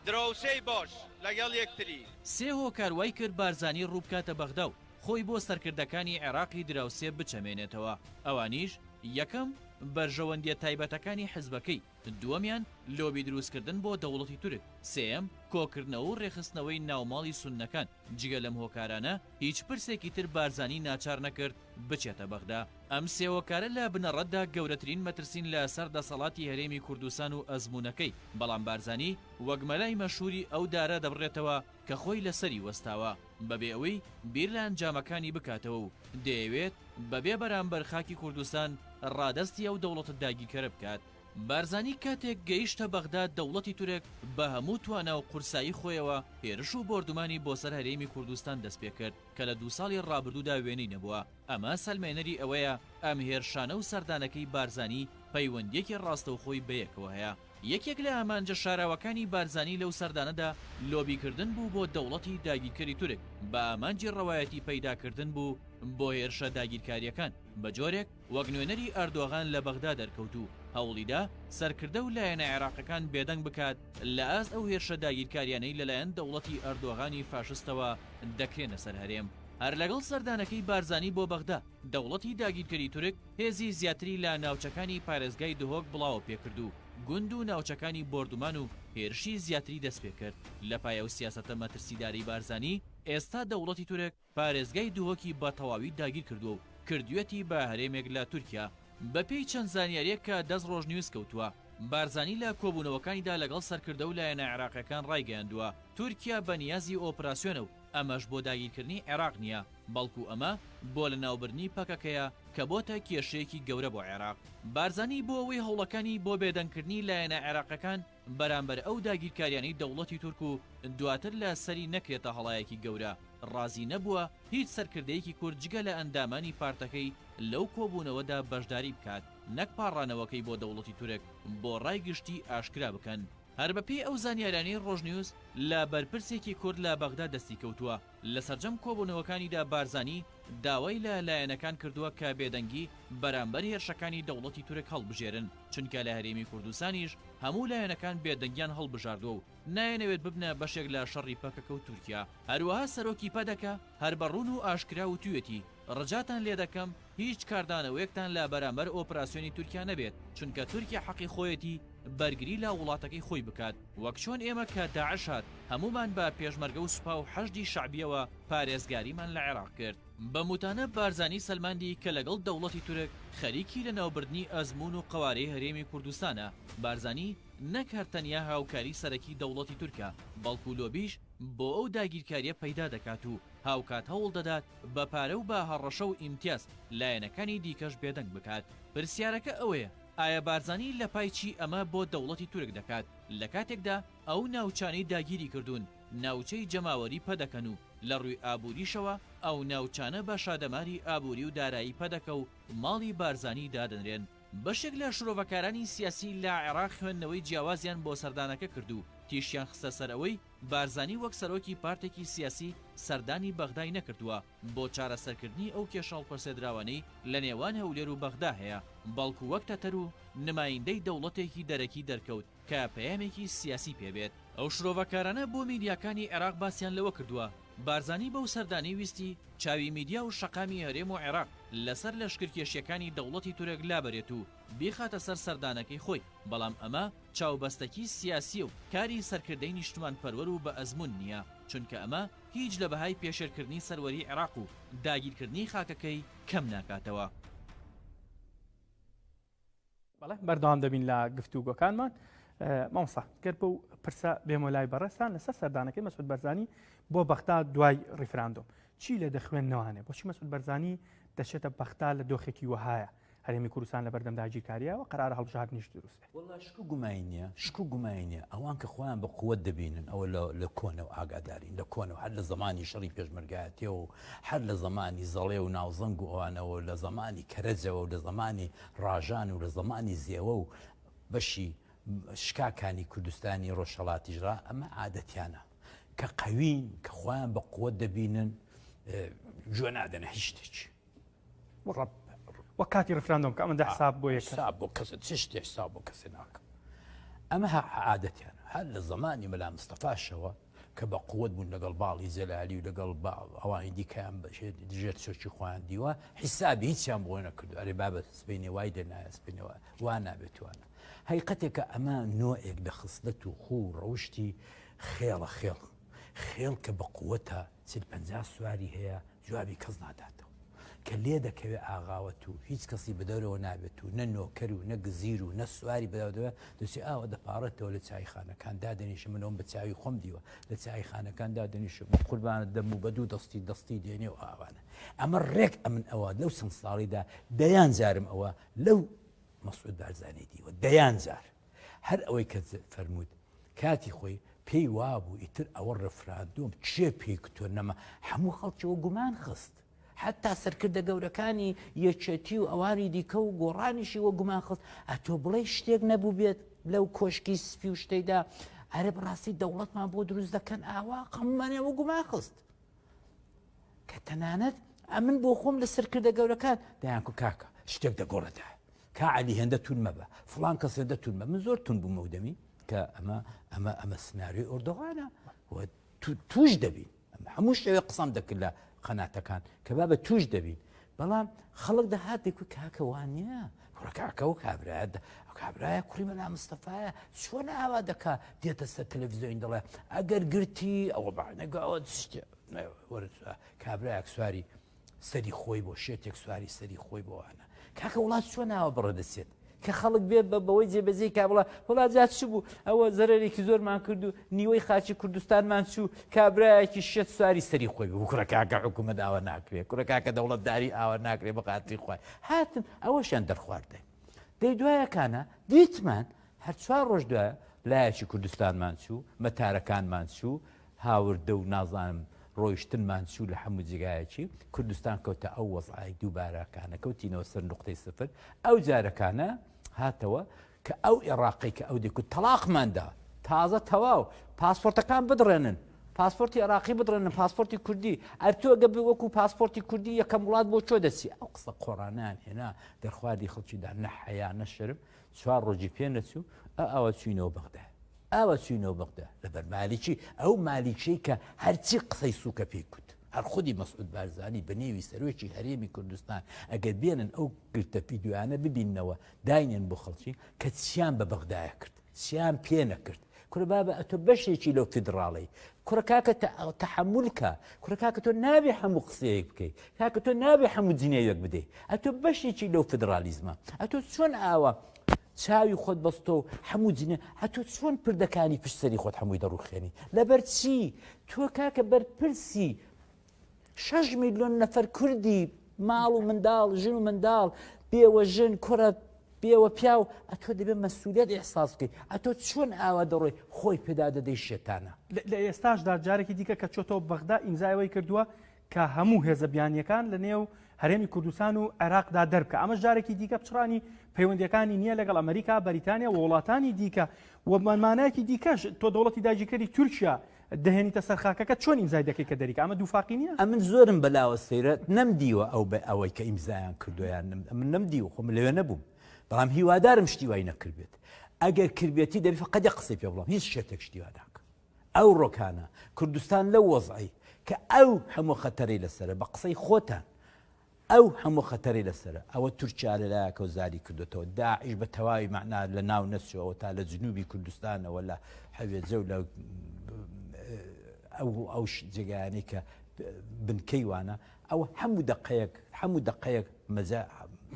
دراوسێی باش لەگەڵ یەکتری. سێ هۆکار وای کرد بارزانی ڕووبکاتە بەغدا و خۆی بۆ سەرکردەکانی عێراقی دراوسێ بچەمێنێتەوە، ئەوانیش، یەکەم، بەرژەوەندییە تایبەتەکانی حزبەکەی، دووەمیان، لۆبی دروستکردن بۆ دەوڵەتی تورک، سێیەم، کۆکردنەوە و ڕێکخستنەوەی ناوماڵی سوننەکان، جگە لەم هۆکارانە هیچ پرسێکی تر بارزانی ناچار نەکرد بچێتە بەغدا. ئەم سێ هۆکارە لە بنەڕەتدا گەورەترین مەترسین لە سەر دەسەڵاتی هەرێمی کوردستان و ئەزموونەکەی، بەڵام بارزانی وەک مەلای مەشهوری ئەو دارە دەبڕێتەوە کە خۆی لە سەری وەستاوە بەبێ ئەوەی بیر لە ئەنجامەکانی بکاتەوە و دەیەوێت بەبێ بەرامبەر خاکی کوردستان ڕادەستی ئەو دەوڵەتە داگیرکەرە بکات. بارزانی کاتێک گەیشتە بەغدا دەوڵەتی تورک بە هەموو توانا و قورسایی خۆیەوە هێرش و بۆردومانی بۆ سەر هەرێمی کوردستان دەستپێکرد کە لە دوو ساڵی ڕابردوودا وێنەی نەبووە، ئەمە سەلمێنەری ئەوەیە ئەم هێرشانە و سەردانەکەی بارزانی پەیوەندییەکی ڕاستەوخۆی بەیەکەوە هەیە. یەکێک لە ئامانجە شاراوەکانی بارزانی لەو سەردانەدا لۆبیکردن بوو بۆ دەوڵەتی داگیرکەری تورک بە ئامانجی ڕەوایەتی پەیداکردن بوو بۆ هێرشە داگیرکارییەکان بە جۆرێک وەک نوێنەری ئەردۆغان لە بەغدا دەرکەوت و هەوڵیدا سەرکردە و لایەنە عێراقەکان بێدەنگ بکات لە ئاست ئەو هێرشە داگیرکاریانەی لەلایەن دەوڵەتی ئەردۆغانی فاشستەوە دەکرێنە سەر هەرێم. هەر لەگەڵ سەردانەکەی بارزانی بۆ بەغدا، دەوڵەتی داگیرکەری تورک هێزی زیاتری لە ناوچەکانی پارێزگای دهۆک بڵاوە پێکرد و گوند و ناوچەکانی بۆردومان و هێرشی زیاتری دەستپێکرد. لە پای ئەو سیاسەتە مەترسیدارەی بارزانی، ئێستا دەوڵەتی تورک پارێزگای دهۆکی بە تەواوی داگیر کردووە و کردویەتی بە هەرێمێک لە تورکیا. بە پێی چەند زانیارییەک کە دەست ڕۆژنیوز کەوتووە، بارزانی لە کۆبوونەوەکانیدا لەگەڵ سەرکردە و لایەنە عێراقییەکان ڕایگەیاندووە، تورکیا بە نیازی ئۆپراسیۆنە و ئەمەش بۆ داگیرکردنی عێراق نییە، بەڵکو ئەمە بۆ لەناوبردنی پەکەکەیە کە بۆتە کێشەیەکی گەورە بۆ عێراق. بارزانی بۆ ئەوەی هەوڵەکانی بۆ بێدەنگکردنی لایەنە عێراقیەکان بەرامبەر ئەو داگیرکاریانەی دەوڵەتی تورک و دواتر لە سەری نەکرێتە هەڵایەکی گەورە، ڕازی نەبووە هیچ سەرکردەیەکی کورد جگە لە ئەندامانی پارتەکەی لەو کۆبوونەوەدا بەشداری بکات، نەک پاڕانەوەکەی بۆ دەوڵەتی تورک بۆ ڕای گشتی ئاشکرا بکەن. هەر بەپێی ئەو زانیارانەی ڕۆژنیوز لە بەرپرسێکی کورد لە بەغدا دەستی کەوتووە، لە سەرجەم کۆبوونەوەکانیدا بارزانی داوای لە لایەنەکان کردووە کە بێدەنگی بەرامبەر هێرشەکانی دەوڵەتی تورک هەڵبژێرن، چونکە لە هەرێمی کوردستانیش هەموو لایەنەکان بێدەنگیان هەڵبژاردووە و نایانەوێت ببنە بەشێک لە شەڕی پەکەکە و تورکیا. هەروەها سەرۆکی پەدەکە هەر بە ڕوون و ئاشکرا وتوویەتی، ڕجاتان لێدەکەم هیچ کاردانەوەیەکتان لە بەرامبەر ئۆپراسیۆنی تورکیا نەبێت، چونکە تورکیا حەقی خۆیەتی بەرگری لە وڵاتەکەی خۆی بکات، وەک چۆن ئێمە کە داعش هات هەموومان بە پێشمەرگە و سوپا و حەشدی شەعبیەوە پارێزگاریمان لە عێراق کرد. بەم وتانە بارزانی سەلماندی کە لەگەڵ دەوڵەتی تورک خەریکی لەناوبردنی ئەزموون و قەوارەی هەرێمی کوردستانە، بارزانی نەک هەر تەنیا هاوکاری سەرەکی دەوڵەتی تورکە، بەڵکو لۆبیش بۆ ئەو داگیرکاریە پەیدا دەکات و هاوکات هەوڵ دەدات بە پارە و بە هەڕەشە و ئیمتیاز لایەنەکانی دیکەش بێدەنگ بکات. پرسیارەکە ئەوەیە ئایا بارزانی لە پای چی ئەمە بۆ دەوڵەتی تورک دەکات لە کاتێکدا ئەو ناوچانەی داگیری کردوون ناوچەی جەماوەری پەدەکەن و لە ڕووی ئابووریشەوە ئەو ناوچانە بە شادەماری ئابووری و دارایی پەدەکە و ماڵی بارزانی دادەنرێن. بەشێک لە شرۆڤەکارانی سیاسی لە عێراق خوێندنەوەی جیاوازیان بۆ سەردانەکە کرد و تیشکیان خستە سەر ئەوەی بارزانی وەک سەرۆکی پارتێکی سیاسی سەردانی بەغدای نەکردووە بۆ چارەسەرکردنی ئەو کێشە هەڵپەسێدراوانەی لە نێوان هەولێر و بەغدا هەیە، بەڵکو وەک تەتەر و نمایندەی دەوڵەتێکی دەرەکی دەرکەوت کە پەیامێکی سیاسی پێ بێت. ئەو شرۆڤەکارانە بۆ میدیاکانی عێراق باسیان لەوە کردووە، بارزانی بەو سەردانەی ویستی چاوی میدیا و شەقامی هەرێم و عێراق لەسەر لەشکرکێشییەکانی دەوڵەتی تورک لابەرێت و بیخاتە سەر سەردانەکەی خۆی، بەڵام ئەمە چاوبەستەکی سیاسییە و کاری سەرکردەی نیشتمانپەروەر و بەئەزموون نییە، چونکە ئەمە هیچ لە بەهای پێشێلکردنی سەروەری عێراق و داگیرکردنی خاکەکەی کەم ناکاتەوە. بەڵێ بەردەوام دەبین لە گفتوگۆکانمان. مامۆستا گەر بەو پرسە بێمە لای بەڕێزتان لەسەر سەردانەکەی مەسعود بەرزانی بۆ بەغدا دوای ڕیفراندۆم چی لە دەخوێندنەوانێ بۆچی مەسعود بەرزانی دەچێتە بەغدا لە دۆخێکی وەهایە هەرێمی کوردستان لە بەردەم داگیرکاریە و قەرارە هەڵبژاردنیش دروست بێت. وەڵا شک و گومای نییە، شک و گومای نییە ئەوان کە خۆیان بە قوت دەبینن ئەوە لە لە کۆنەوە ئاگادارین لە کۆنەوە هەر لە زەمانی شەڕی پێشمەرگایەتیەوە و هەر لە زەمانی زەڵێ و ناوزەنگ و ئەوانەوە لە زەمانی کەرەجەوە و لە زەمانی ڕاژان و لە زەمانی زێوە و بەشی شکاکانی کوردستانی ڕۆژهەڵاتیش ڕا ئەمە عادەتیانە کە قەوین کە خۆیان بە قوت دەبینن گوێ نادەنە هیچ شتێکی. ڕەب وە کاتی ڕفراندۆم کە ئەمەندە حساب بۆ یەک حساب بۆ کەس چ شتێ حساب بۆ کەسێ ناکەم. ئەمە عادەتیانە هەر لە زەمانی مەلا مستەفاشەوە کە بە قوت بوون لەگەڵ باڵی جەلالی و لەگەڵ ئەوانی دیکەیان ژێر چۆکی خۆیان دیوە حیسابی هیچیان بۆ نەکردو ئەرێ بابە سبینێ وای دەنایە سبینەوە وا نابێتوانە هەیقەتێکە ئەمە نۆئێک لە خسلەت و خوو و ڕەوشتی خێڵە خێڵ خێڵ کە بە قوتە چل پەنجا سواری هەیە جوابی کەس ناداتەوە کە لێ دەکەوێ ئاغاوەت و هیچ کەسی بەدەورەوە نابێت و نە نۆکەر و نە گزیر و نە سواری بەدەورەوە دەچێ ئاوە دەپاڕێتەوە لە چایخانەکان دادەنیشم من ئەوم بە چاوی خۆم دیوە لە چایخانەکان دادەنیشم بە قوربانت دەم و بە دوو دەستی دەستی دێنێ و ئاوانە ئەمە ڕێک ئەمن ئەوە لەو چەند ساڵیدا دەیان جارم ئەوە لەو مەسعود بارزانی دیوە دەیان جار هەر ئەوەی کە فەرمووت کاتی خۆی پێی وابوو ئیتر ئەوە ڕفراندۆم کێ پێی کتۆ نەما هەموو خەڵکیەوە گومان خست حتا سەرکردە گەورەکانی یەکێتی و ئەوانی دیکە و گۆڕانیشی وە گومان خست ئەتۆ بڵێ شتێک نەبوو بێت لەو کۆشکی سپی و شتەیدا ئەرێ بەڕاستی دەوڵەتمان بۆ دروست دەکەن ئاوا قەممانەوە گومان خست کە تەنانەت ئەمن بۆ خۆم لە سەرکردە گەورەکان دەیانکو کاکە شتێک دەگۆڕێتە کا عەلی هێندە تون مەبە فڵان کەس هێندە تون مە من زۆر تون بووم ئەو دەمی کە ئەمە ئەمە ئەمە سناریۆی ئۆردۆغانە و توش دەبین هەموو شێوێ قسەم دەکرد لە قەناتەکان کە بابە توش دەبین بەڵام خەڵک دەهات دەکو کاکە وانە کوڕە کاکە و کابرایە کابرایە کوڕی مەلا مستەفایە چۆن ئاوا دەکا دێتە سەر تەلەڤیزیۆن دەڵێ ئەگەر گرتی ئەوە بانەگەوە کابرایەک سواری سەری خۆی بۆ شێتێک سواری سەری خۆی بۆ وانە کاکە وڵات چۆن ئاوا بڕە دەچێت کە خەڵک بێ بە بەوەی جێبەجێی کا بڵێ وڵا جا چ بوو ئەوە زەرەرێکی زۆرمان کرد و نیوەی خاکی کوردستانمان چوو کابرایەکی شێت سواری سەری خۆی بوو کوڕە کاکە حکوومەت ئاوا ناکرێ کوڕە کاکە دەوڵەتداری ئاوا ناکرێ بە خاتری خوای هاتن ئەوەشیان دەرخوارد دەی دوایەکانە دیتمان هەر چوار ڕۆژ دوایە لایەکی کوردستانمان چوو، مەتارەکانمان چوو، هاوردە و نازانم ڕۆیشتنمان چوو لە هەموو جێگایەکی، کوردستان کەوتە ئەو وەزعەی دووبارەکانە کەوتینەوە سەر نوقتەی سفر، ئەو جارەکانە هاتەوە کە ئەو ئێڕاقەی کە ئەو دەیکوت تەڵاقمان دا، تازە تەواو پاسپۆرتەکان بدڕێنن، پاسپۆرتی عێراقی بدڕێنن، پاسپۆرتی کوردی، ئەر تۆ گە وەکو پاسپۆرتی کوردی یەکەم وڵات بۆ کوێ دەچی؟ ئەو قسە قۆڕانەیان هێنا دەرخواردی خەڵکی دا، نە حەیا نە شەرم، چوار ڕۆژی پێ نەچوو ئاوا چوینەوە بەغدا ئاوا چوینەوە بەغدا لەبەر مالیکی ئەو مالیکیەی کە هەرچی قسەی سوکە پێی کوت هەر خودی مەسعود بارزانی بە نێوی سەرۆکی هەرێمی کوردستان ئەگەر بێنن ئەو گرتە ڤیدیۆیانە ببیننەوە داینێن بۆ خەڵکی کە چیان بە بەغدایە کرد چیان پێ نەکرد کورە بابە ئەتۆ بەشێکی لەو فیدڕاڵەی کوڕە کاکە تەحەمول کە کوڕە کاکە تۆ نابێ هەموو قسەیەک بکەی کاکە تۆ نابێ هەموو جنێوێک بدەی ئەتۆ بەشێکی لەو فیدڕالیزمە ئەتۆ چۆن ئاوا چاوی خۆت بەستۆ و هەموو جنێ ئەتۆ چۆن پردەکانی پشت سەری خۆت هەمووی دەڕوخێنی لەبەر چی تۆ کاکە بەرپرسی شەش میلیۆن نەفەر کوردی ماڵ و منداڵ ژن و منداڵ بێوە ژن کوڕە بێوە پیاو ئەتۆ دەبێت مەسوولێت ئێحساس بکەیت ئەتۆ چۆن ئاوا دەڕۆی خۆی پێدا دەدەی شێتانە. لە ئێستاشدا جارێکی دیکە کە چۆتەوە بەغدا ئیمزای ئەوەی کردووە کە هەموو هێزە بیانییەکان لە نێو هەرێمی کوردستان و عێراقدا دەربکا ئەمەش جارێکی دیکە پچڕانی پەیوەندییەکانی نییە لەگەڵ ئەمریکا، بەریتانیا و وڵاتانی دیکە و مانایەکی دیکەش تۆ دەوڵەتی داگیرکەری تورکیا دەهێنیتە سەر خاکەکە چۆن ئیمزای دەکەی کە دەریکا ئەمە دووفاقی نییە؟ ئەمن زۆرم بەلاوە سەیرە نەم دیوە ئەو بە ئەوەی کە ئیمزایان کردوە یان نەم ئەمن نەم دیوە خۆ من لەوێ نەبووم بەڵام هیوادارم شتی وای نەکردبێت ئەگەر کردبێتی دەبێ فەقەت یەک قسەی پێ بڵێم هیچ شێتێک شتی وا ناکا ئەو ڕۆکانە کوردستان لەو وەزعەی کە ئەو هەموو خەتەرەی لەسەرە بە قسەی خۆتان ئەو هەموو خەتەرەی لەسەرە، ئەوە تورکیا لە لایەکەوە زاری کردۆتەوە، داعش بە تەواوی مەعنا لە ناو نەچووەوە تا لە جنوبی کوردستانەوە لە حەوێجە و لە ئەو ئەو جێگایانەی کە بنکەی وانە، ئەوە هەموو دەقەیەک هەموو دەقەیەک مەجا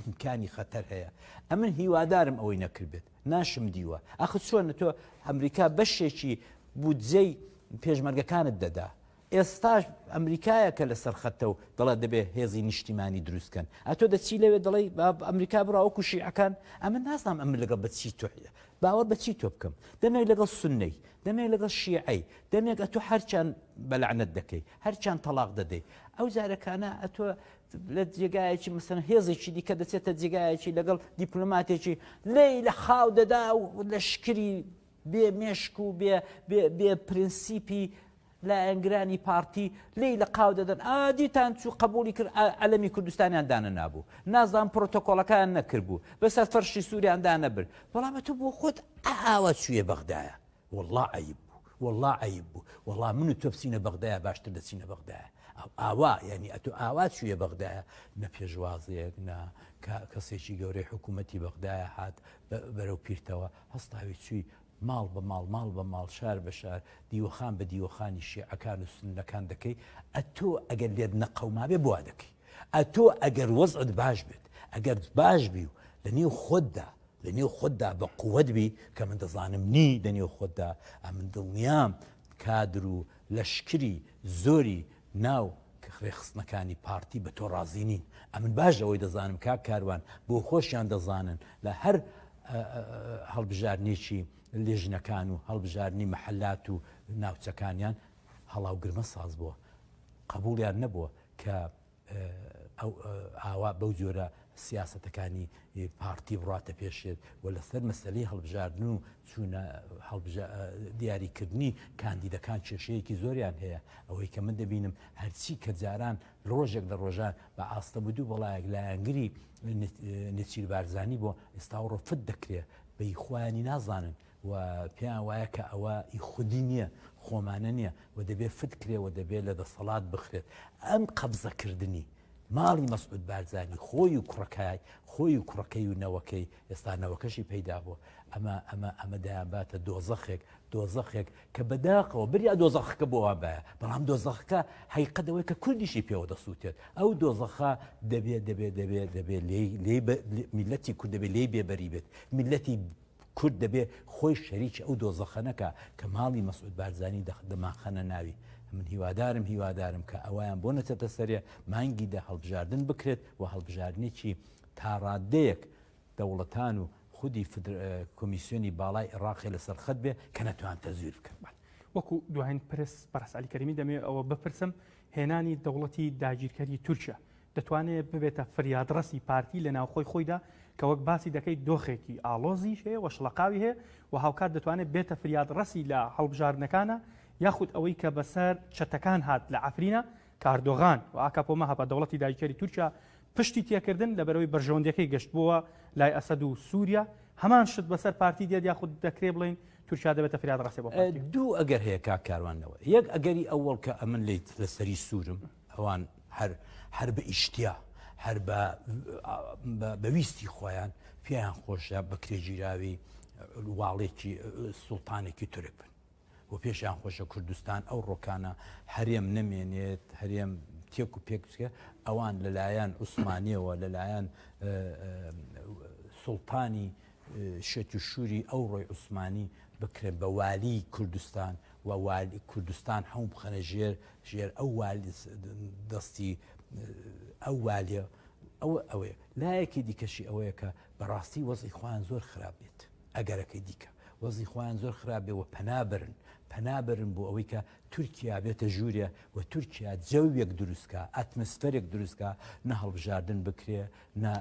ئیمکانی خەتەر هەیە. ئەمن هیوادارم ئەوەی نەکردبێت. ناشم دیوە. ئاخر چۆنە تۆ ئەمریکا بەشێکی بودجەی پێشمەرگەکانت دەدا، ئێستاش ئەمریکایە کە لەسەر خەتە و دەڵێت دەبێ هێزی نیشتیمانی دروست کەن ئەتۆ دەچی لەوێ دەڵێی ئەمریکا بڕا وەکو شیعەکان ئەمن نازانم ئەمن لەگەڵ بە چی تۆ باوەڕ بە چی تۆ بکەم دەمێک لەگەڵ سنەی دەمێک لەگەڵ شیعەی دەمێک ئەتۆ هەرچیان بەلعنەت دەکەی هەرچیان تەلاق دەدەی ئەو جارەکانە ئەتۆ لە جێگایەکی مەسەن هێزێکی دیکە دەچێتە جێگایەکی لەگەڵ دیپلۆماتێکی لێی لە خاو دەدا و لەشکری بێ مێشک و بێ بێ پرنسیپی. لایەنگرانی پارتی لێی لە قاو دەدەن ئادیتان چوو قبولی کرد عەلەمی کوردستانیان دانەنابوو نازان پرۆتۆکۆڵەکان نەکردبوو بەسەر فەرشی سووریان دانەبرد بەڵام تۆ بۆ خۆت ئاوا چوویە بەغدایە والله عیب بوو والله عیب بوو وەڵا من و تۆ بچینە بەغدایە باشتر دەچینە بەغدایە ئاوا یعنی ئەتۆ ئاوا چوویە بەغدایە نە پێشوازێک نە کەسێکی گەورەی حکوومەتی بەغدایە هات بەرەو پیرتەوە هەستاوی چووی ماڵ بە ماڵ، ماڵ بە ماڵ، شار بە شار، دیوەخان بە دیوەخانی شیعەکان و سوننەکان دەکەی، ئەتۆ ئەگەر لێت نەقەومابێ بۆ وا دەکەی؟ ئەتۆ ئەگەر وەزعت باش بێت، ئەگەر باش بی و لە نێو خۆتدا، لە نێو خۆتدا بە قوت بی، کە من دەزانم نی لە نێو خۆتدا، ئەمن دڵنیام کادر و لەشکری زۆری ناو ڕێکخستنەکانی پارتی بە تۆ ڕازی نین. ئەمن باش ئەوەی دەزانم کاک کاروان، بۆ خۆشیان دەزانن لە هەر هەڵبژاردنێکی لیژنەکان و هەڵبژاردنی مەحەلات و ناوچەکانیان هەڵاوگرمە ساز بووە. قەبوڵیان نەبووە کە ئەو ئاوا بەو جۆرە سیاسەتەکانی پارتی بڕاتە پێشێت و لەسەر مەسلەی هەڵبژاردن و چوونە دیاریکردنی کاندیدەکان کێشەیەکی زۆریان هەیە ئەوەی کە من دەبینم هەرچی کە جاران ڕۆژێک لە ڕۆژان بە ئاستە بوو بەڵایەک لایەنگری نێچیر بارزانی بۆ ئێستا ڕفت دەکرێت بەی خۆیانی نازانن و پێیان وایە کە ئەوە ئی خودی نییە، خۆمانە نییە و دەبێ فت کرێ و دەبێ لە دەسەڵات بخرێت. ئەم قەبزەکردنی ماڵی مەسعود بارزانی خۆی و کوڕەکای خۆی و کوڕەکەی و نەوەکەی، ئێستا نەوەکەشی پەیدا بووە، ئەمە ئەمە ئەمە دەیانباتە دۆزەخێک، دۆزەخێک کە بەداخەوە بریا دۆزەخەکە بۆ وان بایە، بەڵام دۆزەخەکە هەیقەت ئەوەیە کە کوردیشی پێوە دەسووتێت. ئەو دۆزەخە دەبێ دەبێ دەبێ دەبێ لێی لێی میللەتی کورد دەبێ لێی بێبەری بێت. میللەتی کورد دەبێ خۆی شەریکی ئەو دۆزەخە نەکا کە ماڵی مەسعود بارزانی دەمانخەنە ناوی. من هیوادارم هیوادارم کە ئەوەیان بۆ نەچێتە سەرێ، مانگی دە هەڵبژاردن بکرێت و هەڵبژاردنێکی تا ڕاددەیەک دەوڵەتان و خودی کۆمیسیۆنی باڵای عێڕاقێ لەسەر خەت بێ کە نەتوان تەزویر بکەن. وەکو دواین پرس بەڕێز عەلی کەریمی دەمەوێ ئەوە بپرسم هێنانی دەوڵەتی داگیرکەری تورکیا دەتوانێت ببێتە فریادڕەسی پارتی لە ناوخۆی خۆیدا کە وەک باسی دەکەیت دۆخێکی ئاڵۆزیش هەیە و شڵەقاوی هەیە و هاوکات دەتوانێت بێتە فریادڕەسی لە هەڵبژاردنەکانە یاخود ئەوەی کە بەسەر چەتەکان هات لە عەفرینە کە ئەردۆغان و ئاکاپۆ مەهەپە دەوڵەتی داگیرکەری تورکیا پشتی تێکردن لەبەرئەوەی بەرژەوەندیەکەی گەشتبووە لای ئەسەد و سوریا هەمان شت بەسەر پارتی دێت یاخود دەکرێ بڵێین تورکیا دەبێتە فریادڕەسێ بۆ پارتی؟ دوو ئەگەر هەیە کاک کاروان لەوە یەک ئەگەری ئەوەڵ کە ئەمن لێیت لەسەری سوورم ئەوان هەر هەر بە ئیشتیا هەر بە بە ویستی خۆیان پێیان خۆشە بە کرێگیراوی واڵێکی سوڵتانێکی تورک بن و پێشیان خۆشە کوردستان ئەو ڕۆکانە هەرێم نەمێنێت هەرێم تێک و پێک بچێت ئەوان لەلایەن عوسمانیەوە لەلایەن سوڵتانی شێت و شووری ئەو ڕۆی عوسمانی بکرێن بە والی کوردستان و والی کوردستان هەموو بخەنە ژێر ژێر ئەو والی دەستی ئەو والیە ئەوە ئەوەیە لایەکی دیکەشی ئەوەیە کە بەڕاستی وەزی خۆیان زۆر خراپ بێت ئەگەرەکەی دیکە وەزی خۆیان زۆر خراپ بێ و پەنا برن پەنا برن بۆ ئەوەی کە تورکیا بێتە ژوورێ و تورکیا جەوێک دروستکا ئەتمسفەرێک دروستکا نە هەڵبژاردن بکرێ نە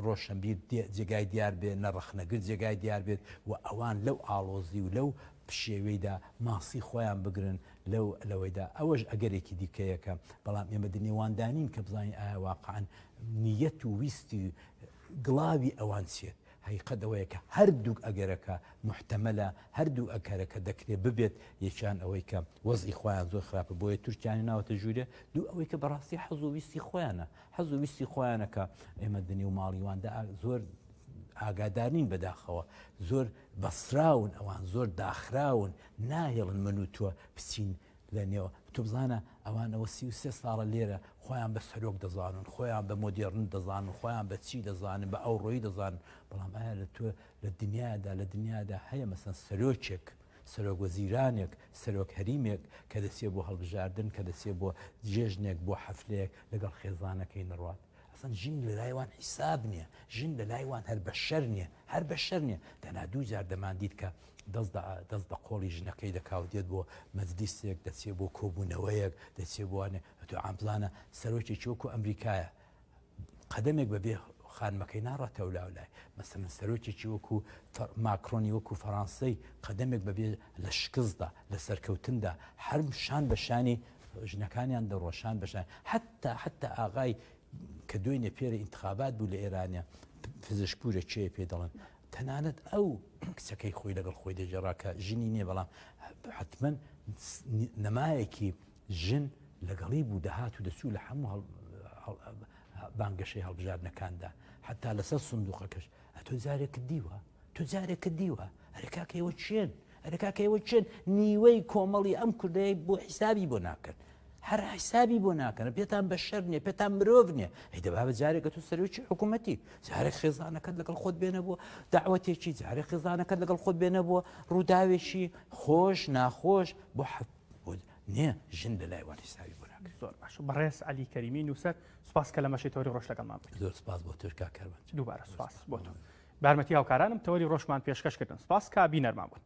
ڕۆشنبیر جێگای دیار بێ نە ڕەخنەگر جێگای دیار بێت و ئەوان لەو ئاڵۆزی و لەو پشێویدا ماسی خۆیان بگرن لەو لەوەیدا ئەوەش ئەگەرێکی دیکەیەکە بەڵام ئێمە دنێواندانین کە بزانین ئایا واقعا نیەت و ویستی گڵاوی ئەوان چیت هەیقەت ئەوەیە کە هەردووک ئەگەرەکە موحتەمەلە، هەردوو ئەکەرەکە دەکرێ ببێت، یەکیان ئەوەی کە وەزعی خۆیان زۆر خراپە بۆیە تورکیانی ناوەتە ژوورێ، دوو ئەوەی کە بەڕاستی حەز و ویستی خۆیانە، حەز و ویستی خۆیانە کە ئێمە دنێو ماڵی واندا زۆر ئاگادار نین بەداخەوە، زۆر بەسراون ئەوان، زۆر داخراون، ناهێڵن من و تۆ بچین لە نێو تۆ بزانە ئەوان ئەوە 33 ساڵە لێرە خۆیان بە سەرۆک دەزانن خۆیان بە مۆدێڕن دەزانن خۆیان بە چی دەزانن بە ئەوڕۆیی دەزانن بەڵام ئایا لە تۆ لە دنیادا لە دنیادا هەیە مەسەن سەرۆکێک سەرۆک وەزیرانێک سەرۆک هەریمێک کە دەچێ بۆ هەڵبژاردن کە دەچێ بۆ جێژنێک بۆ حەفلەیەک لەگەڵ خێزانەکەی نەڕوات ئەسڵەن ژن لە لای وان حیساب نییە ژن لە لای وان هەر بەشەر نییە هەر بەشەر نییە تەنها دوو جار دەماندیت کە دەست دەست بە قۆڵی ژنەکەی دەکا و دێت بۆ مەجلیسێک دەچێ بۆ کۆبوونەوەیەک دەچێ بۆوانێ ئەتۆ عام بزانە سەرۆکێکی وەکو ئەمریکایە قەدەمێک بەبێ. خانمەکەی ناڕاتەوە لاولای مەسەلەن سەرۆکێکی وەکو ماکرۆنی وەکو فەرانسەی قەدەمێک بەبێ لە شکستدا لە سەرکەوتندا هەر شان بە شانی ژنەکانیان دەڕۆشان بەشان حتا حتا ئاغای کە دوێنێ پێرە ئینتخابات بوو لە ئێرانە پزیشک پورە کێ پێ دەڵێن تەنانەت ئەو کچەکەی خۆی لەگەڵ خۆی دەگێڕا کە ژنی نییە بەڵام حتمما نەمایەکی ژن لەگەڵی بوو دەهات و دەچوو لە هەموو بانگەشەی هەڵبژاردنەکاندا حتا لەسەر سندوقەکەش ئەتۆ جارێکت دیوە تۆ جارێکت دیوە ئەرێ کاکە ئێوە چێن ئەرێ کاکە ئێوە چێن نیوەی کۆمەڵی ئەم کوردەیە بۆ حیسابی بۆ ناکەن هەر حیسابی بۆ ناکەن پێتان بەشەر نییە پێتان مرۆڤ نییە ئەی دەبا بە جارێکە تۆ سەرۆکی حکوومەتی جارێک خێزانەکەت لەگەڵ خۆت بێنە بۆ داوەتێکی جارێک خێزانەکەت لەگەڵ خۆت بێنە بۆ ڕووداوێکی خۆش ناخۆش بۆ نییە ژن لە لای وان حیسابی بۆ ناکرێت. زۆر باش بەڕێز عەلی کەریمی نووسەر سوپاس کە لە مەشەی تەوەری ڕۆژ لەگەڵمان بوویت. زۆر سپاس بۆ تۆش کاک کاروان. دووبارە سوپاس بۆ تۆ. بە یارمەتی هاوکارانم تەوەری ڕۆژمان پێشکەش کردن. سوپاس کە بینەرمان بوون.